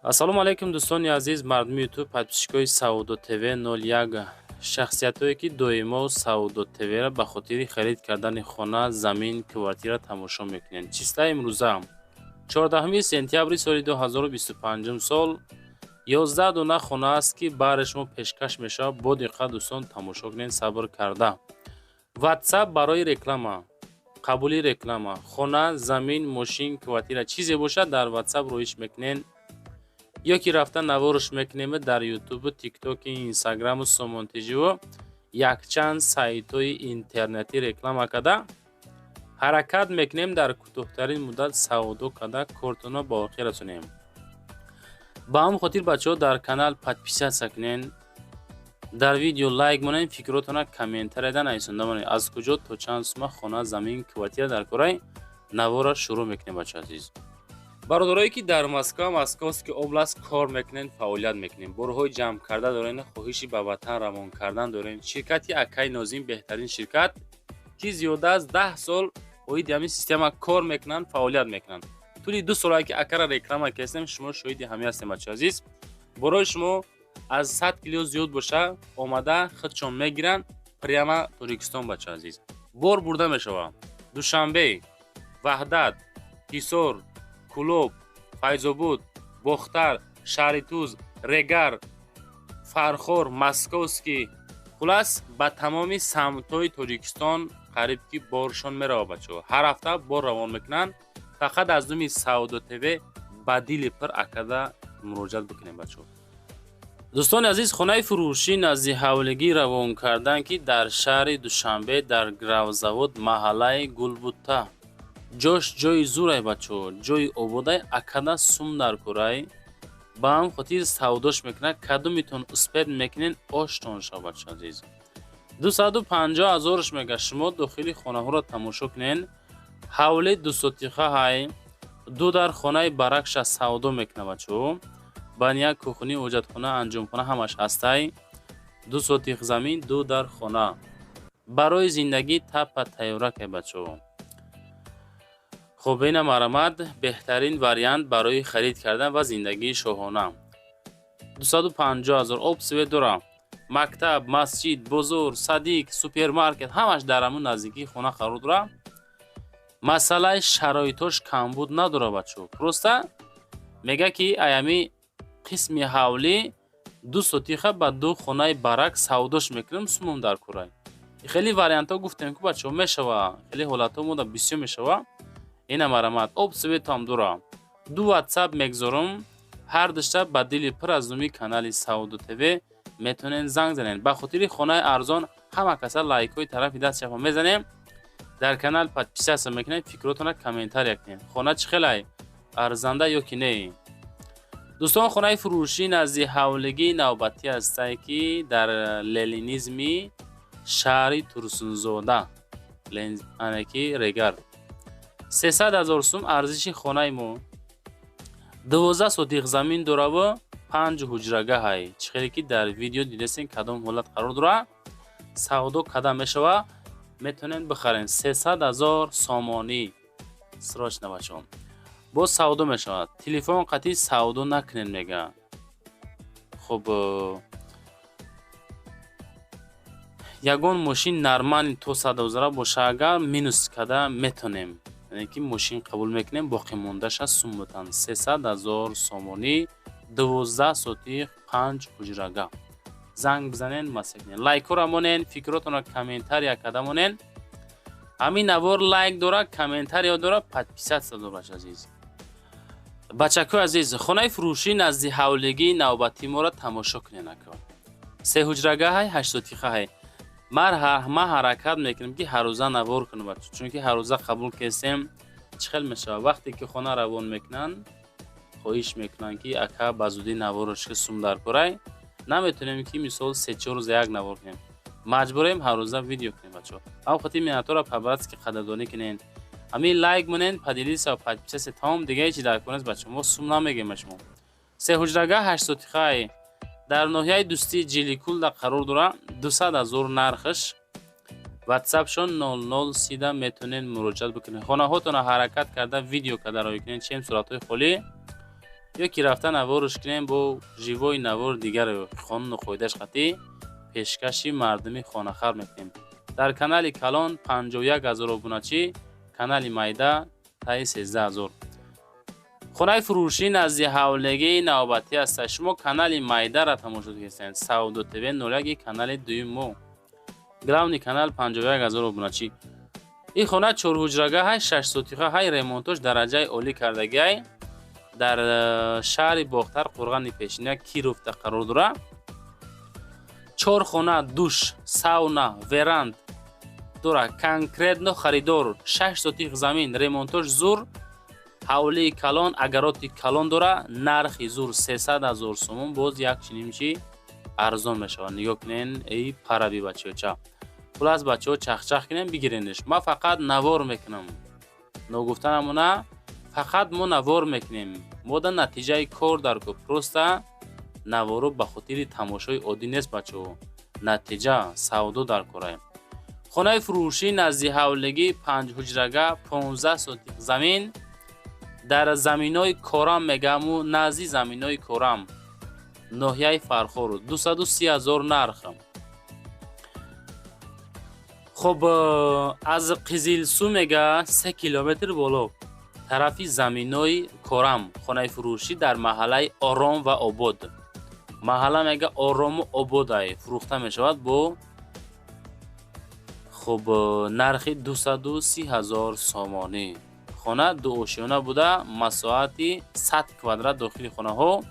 Ассалому алайкум, дӯстони азиз, мардуми Ютуб, подписчикои Савдо ТВ 01, шахсиятҳое, ки доимо Савдо ТВро ба хотири харид кардани хона, замин, квартира тамошо мекунед. Числаи имрӯза 14 сентябри соли 2025 сол. 11 дона хона аст, ки баҳри шумо пешкаш мешавад. Бо диққат, дӯстон, тамошо кунед, сабр карда. Ватсап барои реклама, қабули реклама, хона, замин, мошин, квартира, чизе бошад, дар Ватсап роиш мекунед ё ки рафта наворш мекунем дар Ютубу, Тиктоки, Инстаграму, Сомонтиживу якчанд сайтҳои интернетӣ реклама карда, ҳаракат мекунем дар кӯтоҳтарин муддат савдо карда, кортонро ба охир расонем. Ба ҳамн хотир, бачаҳо, дар канал подписаться кунед, дар видео лайк монед, фикротонро комментарияда нависонда монед, аз куҷо то чанд сума хона, замин, квартира дар кораи. Навора шурӯъ мекунем, бачаҳо азиз. Бародарое, ки дар Москва, Московский область кор мекунед, фаъолият мекунед, борҳои ҷамъ карда доред, хоҳиши ба ватан равон кардан доред, ширкати акаи Нозим беҳтарин ширкат, ки зиёда аз 10 сол оиди ҳамин система кор мекунанд, фаъолият мекунанд. Тӯли 2 солае, ки акара реклама кардем, шумо шоҳиди ҳамин ҳастем, бачаҳо азиз. Борои шумо аз 100 кило зиёд боша, омада худшон мегиранд прямо Тоҷикистон. Бачаҳо азиз, бор бурда мешавад Душанбе, Ваҳдат, Ҳисор, Кӯлоб, Файзобод, Бохтар, Шаҳритуз, Регар, Фархор, Московский, хулас, ба тамоми самтҳои Тоҷикистон қариб ки боршон меравад. Бачаҳо, ҳар ҳафта бор равон мекунанд. Фақат аз номи Савдо ТВ ба дили пир акада муроҷиат бикунем. Бачаҳо, дӯстони азиз, хонаи фурӯшӣ назди ҳавлигӣ равон кардан, ки дар шаҳри Душанбе, дар Гравзавод, маҳаллаи Гулбутта. Ҷош ҷои зурай, бачаҳо, ҷои ободай. Акада сум дар курай, ба ҳам хотир савдош мекунад. Кадомитон успеть мекунед, оштон шав. Бачаҳо азиз, 250 ҳазорш мега. Шумо дохили хонаҳоро тамошо кунед. Ҳавли дусотиха ҳай, ду дар хонаи баракша савдо мекунад, бачаҳо. Баня, кухни, ҳоҷатхона, анҷомхона ҳамаш ҳастай. 2 сотих замин, ду дар хона, барои зиндагӣ таппа тайёракай, бачаҳо. Хуб, ина марамад, беҳтарин вариант барои харид кардан ва зиндагии шоҳона. 250 ҳазор. Об, свет дора, мактаб, масҷид, бозор, садик, супермаркет ҳамаш дар ҳамун наздикии хона қарор дора. Масъалаи шароитош камбуд надора, бачаҳо. Просто мега, ки аями қисми ҳавлӣ 2 сотиха ба ду хонаи барак савдош мекунам, сумум дар курай. Хеле вариантҳо гуфтем, ку, бачаҳо, мешава. Хеле ҳолатҳо мода бисёр мешава. Ина марамад, об, светам дура. Ду Ватсап мегзорам, ҳар душта ба дили пир аз номи канали Савдо ТВ метавонед занг занед. Ба хотири хонаи арзон ҳама каса лайкҳои тарафи даст чапа мезанем, дар канал подписаться мекунед, фикротонро комментария кунед. Хона чӣ хелай, арзанда ё ки не? Дӯстон, хонаи фурӯшӣ назди ҳавлигии навбатӣ ҳастае, ки дар Ленинизми шаҳри Турсунзода, анаки Регар. 300 000 сум арзиши хонаи мо. 12 сотих замин дораву панҷ ҳуҷрагаҳай. Чӣ хеле ки дар видео дидестен, кадом ҳолат қарор дора, савдо карда мешава, метавонед бихарен. 300 000 сомонӣ. Срочно, бачаҳо, боз савдо мешавад. Телефон қатъи савдо накунед, мега. Хуб, ягон мошин нормальный то 100 ҳазора боша, агар минус карда метонем, яъне ки мошин қабул мекунем, боқимондаша сум бутан. 300 000 сомонӣ, 12 сотих, панҷ ҳуҷрага. Занг бизанен, масъ кунед, лайкҳоро монен, фикротонро комментария карда монен. Ҳамин навор лайк дора, комментария дора, подписаться дора. Азиз, бачакҳои азиз, хонаи фурӯшӣ назди ҳавлигии навбатии моро тамошо кунед, ака. Се ҳуҷрагаҳай, ҳаштсотихаҳай. Ман ҳаракат мекунем, ки ҳаррӯза навор кунам, бача, чунки ҳаррӯза қабул кестем, чӣ хел мешавад? Вақте ки хона равон мекунанд, хоҳиш мекунанд, ки ака, ба зудӣ навораш, ки сум дар курай. Наметавонем, ки мисол 3-4 рӯза як навор кунем, маҷбурем ҳаррӯза видео кунем, бачаҳо. Ҳам хотири миннатдорро по-братски қадрдонӣ кунед, ҳамин лайк монед, поделиться, подписаться, тамом. Дига ҳечи дар кор нест, бачаҳо, мо сум намегем ба шумо. Се ҳуҷрага, ҳаштсотихай, дар ноҳияи Дӯстии Ҷиликулда қарор дора. 200 000 нархаш. Ватсапшон 00 30-да метавонед муроҷиат бикунед. Хонаҳотонро ҳаракат карда, видео карда роҳӣ кунед, чем суратҳои холӣ. Ё ки рафта наворш кунем, бо живой навор дигар қонуну қоидааш қатъӣ пешкаши мардуми хонахар мекунем. Дар канали калон 51 ҳазор обуначӣ, канали майда таи 13 ҳазор. Хонаи фурӯшӣ назди ҳавлегии навбатӣ аст. Шумо канали майдара тамошо кардед, Савдо ТВ 01, канали дуюм мо, главный канал 51 ҳазор обуначӣ. Ин хона чорҳуҷрага ҳай, 6 сотиха ҳай, ремонтош дараҷаи олӣ кардагиай. Дар шаҳри Бохтар, Қурғани Пешина, Кировда қарор дорад. Чор хона, душ, сауна, веранд дорад. Конкретно харидор 6 сотих замин, ремонтош зур, ҳавлии калон, огороди калон дора. Нархи зур 300 000 сомон, боз як чинимчи арзон мешавад. Нигоҳ кунен, эй параби бачаёча. Хулас, бачаҳо, чахчах кунем, бигиренеш. Ман фақат навор мекунам, ногуфта намона, фақат мо навор мекунем. Мода натиҷаи кор дар ку. Просто наворо ба хотири тамошои оддӣ нест, бачаҳо, натиҷа, савдо дар кораем. Хонаи фурӯшӣ назди ҳавлигӣ, панҷҳуҷрага, 15 сотих замин, дар заминои Корам мегаму, назди заминои Корам, ноҳияи Фархор, 230 000 нарх. Хуб, аз Қизилсу мега 3 километр боло, тарафи заминои Корам. Хонаи фурӯшӣ дар маҳаллаи Ором ва Обод, маҳалла мега Орому Ободай, фурӯхта мешавад бо, хуб, нархи 230 000 сомонӣ. Хона дуошёна буда, масоҳати 100 квадрат дохили хонаҳо.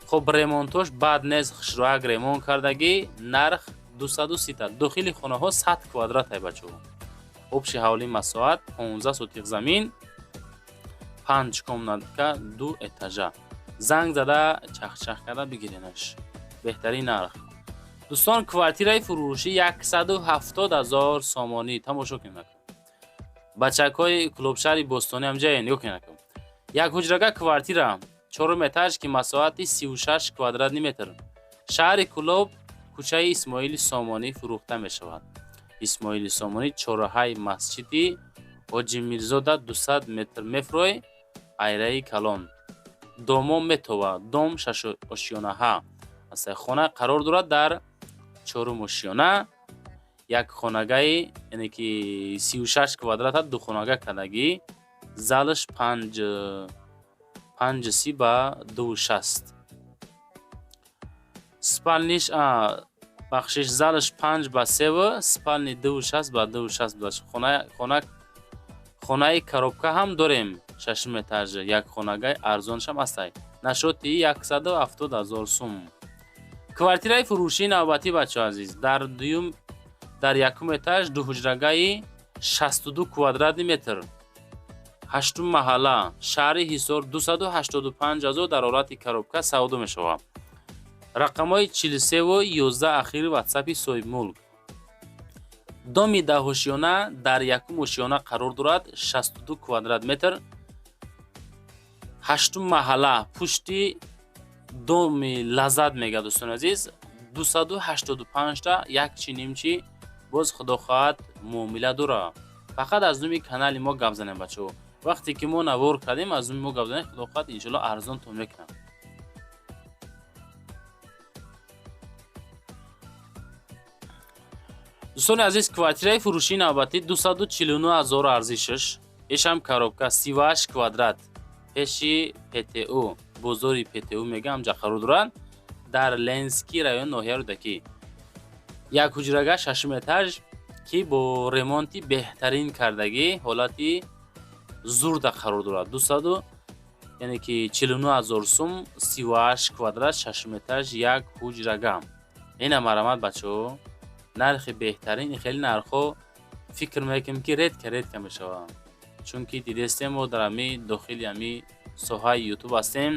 Хуб, ремонтош бад нест, хушроак ремонт кардагӣ. Нарх 230-та, дохили хонаҳо 100 квадрат ай, бачаҳо. Общий ҳавлии масоҳат 15 сотих замин, панҷ комнатка, ду этажа. Занг зада, чахчах карда бигиренаш, беҳтарин нарх. Дӯстон, квартираи фурӯшӣ 170 000 сомонӣ. Тамошо кунед, бачакҳои Клубшаҳри бостонӣ, ҳамҷае нигоҳ кунед. Як ҳуҷрага квартира, чорум этаж, ки масоҳати 36 квадратный метр, шаҳри Кӯлоб, кӯчаи Исмоили Сомонӣ фурӯхта мешавад. Исмоили Сомонӣ, чорраҳаи масҷиди Ҳоҷимирзода 200 метр мефурой, айраи калон домо метова, дом шашошёнаҳа. Хона қарор дорад дар чорум ошёна, як хонагаи, яъне ки 36 квадрата духонага кардагӣ. Залаш панҷ си ба 2,60, спальниш, бахшиш, залаш панҷ ба севу спальни 2,60 ба 2,60 будаш. Хонаи коробка ҳам дорем, шашум этажа, як хонагаи арзоншам ҳастай, нашоти 170 000 сум. Квартираи фурӯшии навбатӣ, бачаҳо азиз, дар дуюм, дар якум этаж, дуҳуҷрагаи 62 квадратный метр, ҳаштум маҳалла, шаҳри Ҳисор, 285 000 дар ҳолати коробка савдо мешавад. Рақамҳои 43 11 ахири ватсапи соҳибмулк. Доми даҳошёна дар якум ошёна қарор дорад, 62 квадрат метр, ҳаштум маҳалла, пушти доми Лаззат мега. Дӯстони азиз, 285-та як чи нимчи боз, худо хоҳад, муомила дора. Фақат аз номи канали мо гап занем, бачаҳо. Вақте ки мо навор кардем, аз номи мо гап занем, худо хоҳад, иншоалло, арзонтон мекунам. Дӯстони азиз, квартираи фурӯшии навбатӣ 249 000 арзишаш. Ишам коробка, 38 квадрат, пеши ПТУ, бозори ПТУ мега, ҳамҷа қарор дорад, дар Ленский район, ноҳияи Рӯдакӣ. Як ҳуҷрага, шашум этаж, ки бо ремонти беҳтарин кардагӣ, ҳолати зурда қарор дорад. Дусаду, яъне ки 49 000 сум, 38 квадрат, шашум этаж, як ҳуҷрага. Ина марамат, бачаҳо, нархи беҳтарин. Хеле нархҳо фикр мекунем, ки редко редко мешаванд, чунки дидестем, мо дар ҳами дохили ҳами соҳаи Ютуб ҳастем,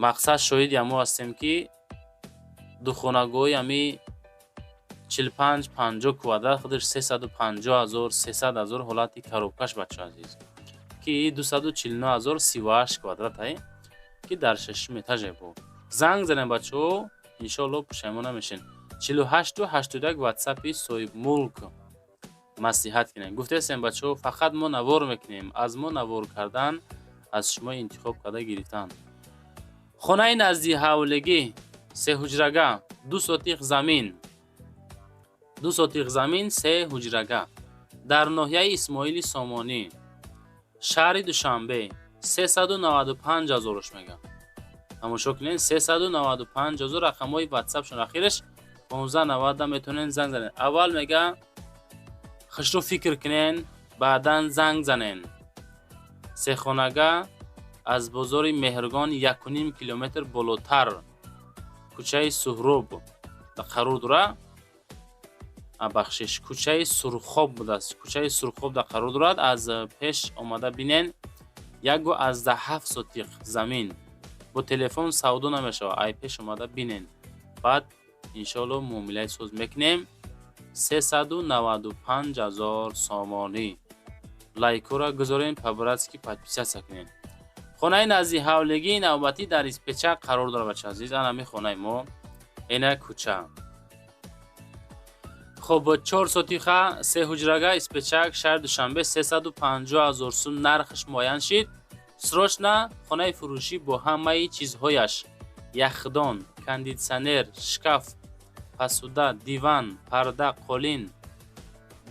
мақсад шоҳиди ҳамо ҳастем, ки духонагоҳи ҳами 45, 50 квадрат худаш 350 000, 300 000 ҳолати коробкаш, бачаҳо азиз, ки 249 000, 38 квадрат ай, ки дар шашум этаже буд. Занг занем, бачаҳо, иншоалло, пушаймон намешен. 48 81 ватсапи соҳибмулк, маслиҳат кунем. Гуфтаестем, бачаҳо, фақат мо навор мекунем. Аз мо навор кардан Аз шумо интихоб карда гирифтан. Хонаи назди ҳавлигӣ, сеҳуҷрага, 2 сотих замин, 2 сотих замин, се ҳуҷрага, дар ноҳияи Исмоили Сомонӣ, шаҳри Душанбе, 395 ҳазорш мегам. Тамошо кунед, 395 ҳазор. Рақамҳои ватсапшон ахираш 1590, метавонед занг занед. Аввал мега, хушрӯ фикр кунен, баъдан занг занен. Сехонага аз бозори Меҳргон 1,5 километр болотар, кӯчаи Суҳроб қарор дорад. Бахшиш, кӯчаи Сурхоб будааст, кӯчаи Сурхоб дар қарор дорад. Аз пеш омада бинен. 1,7 сотиқ замин. Бо телефон савдо намешавад, ай пеш омада бинен, баъд иншоалло муомилаи соз мекунем. 395 ҳазор сомонӣ. Лайкҳоро гузорен, по-братски подписаться кунед. Хонаи назди ҳавлигии навбатӣ дар Испечак қарор дорад, бача азиз. Анами хонаи мо, ина кӯча. Хоб, 4 сотиха, се ҳуҷрага, Испечак, шаҳри Душанбе, 350 ҳазор сум нархаш муайян шид. Срочно хонаи фурӯшӣ бо ҳамаи чизҳояш: яхдон, кондитсионер, шкаф, посуда, диван, парда, қолин.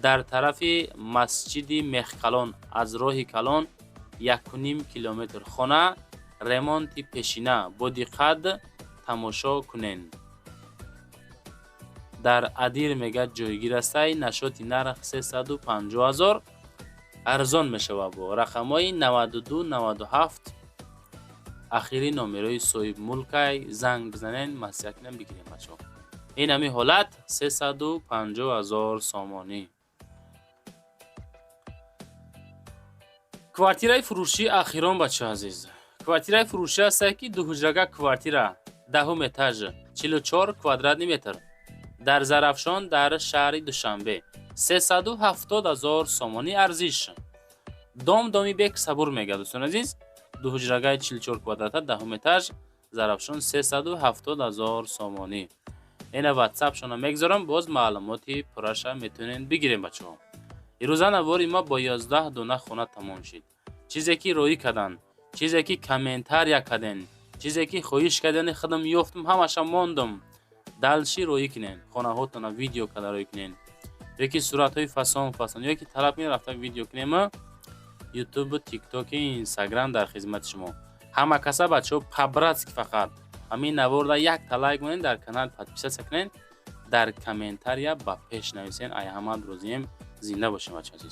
Дар тарафи масҷиди Мехкалон, аз роҳи калон 1,5 километр. Хона ремонти пешина, бо диққат тамошо кунед. Дар Адир мега ҷойгир астай. Нашоти нарх 350 ҳазор, арзон мешавад. Бо рақамҳои 92 97 ахири номерои соҳибмулкай, занг бизанен, маслиҳат кунем, бигирем, бачаҳо. Ин ҳами ҳолат, 350 ҳазор сомонӣ. Квартираи фурӯшии ахирон, бачаҳо азиз. Квартираи фурӯшӣ ҳастае, ки дуҳуҷрага квартира, 10-ум этаж, 44 квадратный метр, дар Зарафшон, дар шаҳри Душанбе, 370 ҳазор сомонӣ арзиш. Дом доми бек сабур мега, дӯстони азиз. Дуҳуҷрагаи 44 квадрата, 10-ум этаж, Зарафшон, 370 ҳазор сомонӣ. Ина ватсапшона мегузорам, боз маълумоти пурраша метавонед бигирем, бачаҳо. Ирӯза навори мо бо 11 дона хона тамом шид. Чизе ки роӣ карданд, чизе ки комментария карден, чизе ки хоҳиш кардани худам ёфтум, ҳамаша мондум. Дальше роӣ кунен, хонаҳотона видео карда роӣ кунен ёки суратҳои фасон фасон, ёки талаб кунен, рафта видео кунем. Ютубу, Тиктоки, Инстаграм дар хизмати шумо. Ҳама каса, бачаҳо, по-братски фақат ҳамин наворда якта лайк монед, дар канал подписаться кунед, дар комментария ба пеш нависен. Ай ҳамаат розием. Зинда бошем, бачаҳо азиз.